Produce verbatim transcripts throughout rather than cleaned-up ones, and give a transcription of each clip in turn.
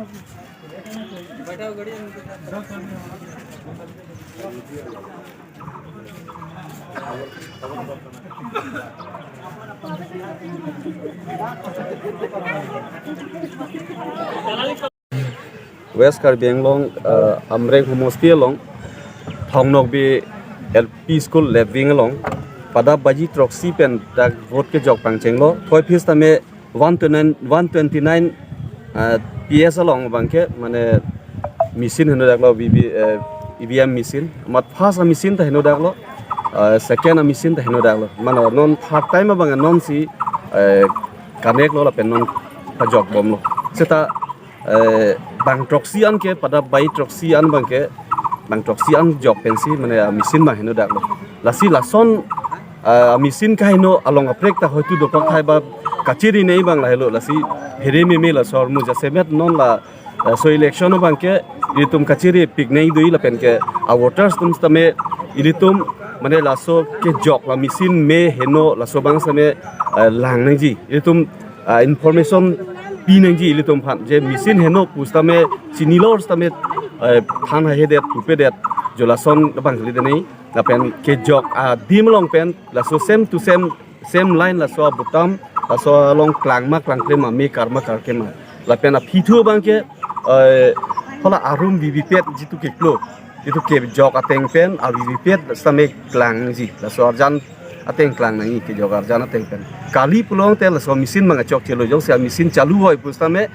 West Karbi Anglong, uh, Amreng homosti along Thongnokbe L P School left wing along pada baji throksi pen dak vote kejok pangchenglo. Thoi phis tame one twenty-nine, one twenty-nine, uh, P S along abangke mane machine heno daklo, V V, uh, E V M machine. Amat first a machine ta heno daklo, uh, second a machine ta heno daklo. Mane non third time abang non si, uh, connect lo lapen non pajok bomlo. Seta, eh, bang throksi an ke pada baji throksi an abangke bang throksi an jok pensi mane a machine ma heno daklo. Lasi lason, eh, a machine kaheno along aprek ta hoitu dopak thai ba kachiri nei abang lahelo, lasi here meme laso armu jasemet non la, eh, so election abangke ilitum kachiri pik nei dui lapen ke a voters atum tame ilitum mane laso kejok la machine me heno laso abang tame, eh, lang nangji. Ilitum ah, information pi nangji ilitum aphan je machine heno pusitame chinilo sitame, eh, than hahedet pupedet jo lason abang kali denei lapen kejok adim along pen laso same to same, same line laso abutam laso along klang ma klangkle ma me kar ma karke ma lapen aphi thu abangke, eh, hala arum V V P P T jitu keklo jitu kejok ateng pen a V V P P T sitame klang nangji laso arjan ateng klang nangji kejok arjan ateng pen. Kali pulote laso machine abang chokchelo jongsi a machine chalu hoi pusitame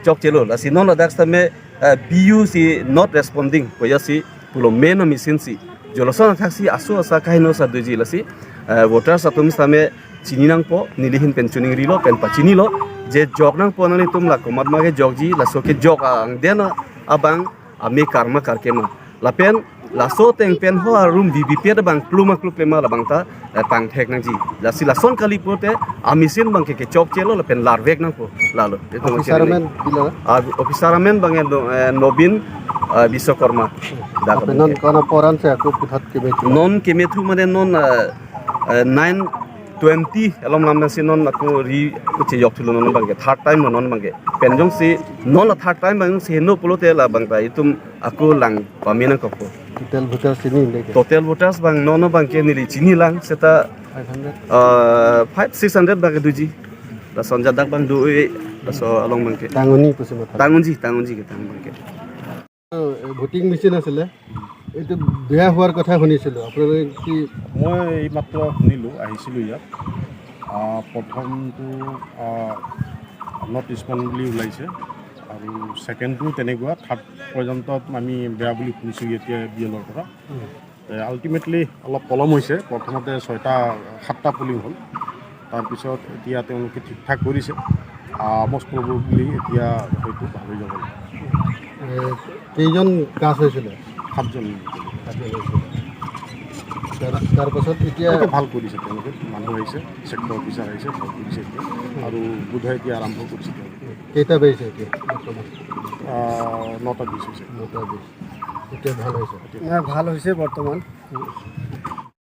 chokchelo. Lasi non ladak sitame, eh, B U si not responding. Koya si pulo main a machine si. Jo lason athak si aso asa kaheno sa doji lasi, eh, voters atum sitame chini nangpo, neli ahin pen chuning rilo pen pachinilo. Je jok nangpo nanglitum la komat ma kejokji laso kejok angden abang ame kar ma karke ma. Lapen laso ateng pen ho arum V V P P T abang kluma kluklema labang ta, eh, pangthek nangji. Lasi lason kali pulote a machine abangke kechokchelo lapen larvek nangpo lalo. Itu officer machine amen ini. Pilo? Ah, officer amen abang no, eh, Nobin, eh, Biswakarma. Dak apen non abangke. Kono poran se aku puthat ke betu. Non kemethu mane non, eh, eh, nine twenty along lam si non ako ri ako chejok thulo non abangke third time lo non abangke. Pen jongsi non la third time abang si heno pulote labang ta itum ako lang pame nangkokpo. Total voters chini le ke? Total voters abang non abangke neli chinilang seta, five hundred? Ah, five, six hundred abangke doji. Lason jadak abang do-e, laso along abangke. Tang-un-e pusi matha. Tang-unji, tang-unji ketang abangke. A, voting machine আছিলে, এইটো বেয়া হোৱাৰ কথা শুনিছিলোঁ। আপোনালোকে কি? মই এইমাত্ৰ শুনিলোঁ, আহিছিলোঁ ইয়াত। আহ, প্ৰথমটো, আহ, নট ৰেছপণ্ড বুলি ওলাইছে আৰু ছেকেণ্ডটো তেনেকুৱা, থাৰ্ড পৰ্যন্ত আমি বেয়া বুলি শুনিছোঁ এতিয়া বি এলৰ পৰা। উম। এ, আল্টিমেটলি অলপ পলম হৈছে। প্ৰথমতে ছয়টা, সাতটা পলিং হ'ল, তাৰপিছত এতিয়া তেওঁলোকে ঠিক ঠাক কৰিছে। আহ, মষ্ট প্ৰবেবলি এতিয়া হয়তো ভাল হৈ যাব। এ, কেইজন কাষ্ট হৈছিলে? সাতজন। সাতজন হৈছিলে। তাৰ, তাৰ পাছত এতিয়া এতিয়া ভাল কৰিছে তেওঁলোকে, মানুহ আহিছে, ছেক্টৰ অফিচাৰ আহিছে, ভাল কৰিছে এতিয়া। আৰু বোধহয় এতিয়া আৰম্ভ কৰিছে তেওঁলোকে। কেইটা বাজিছে এতিয়া বৰ্তমান? আহ, নটা বিছ হৈছে। নটা বিছ। এতিয়া ভাল হৈছে? এতিয়া নাই, ভাল হৈছে বৰ্তমান।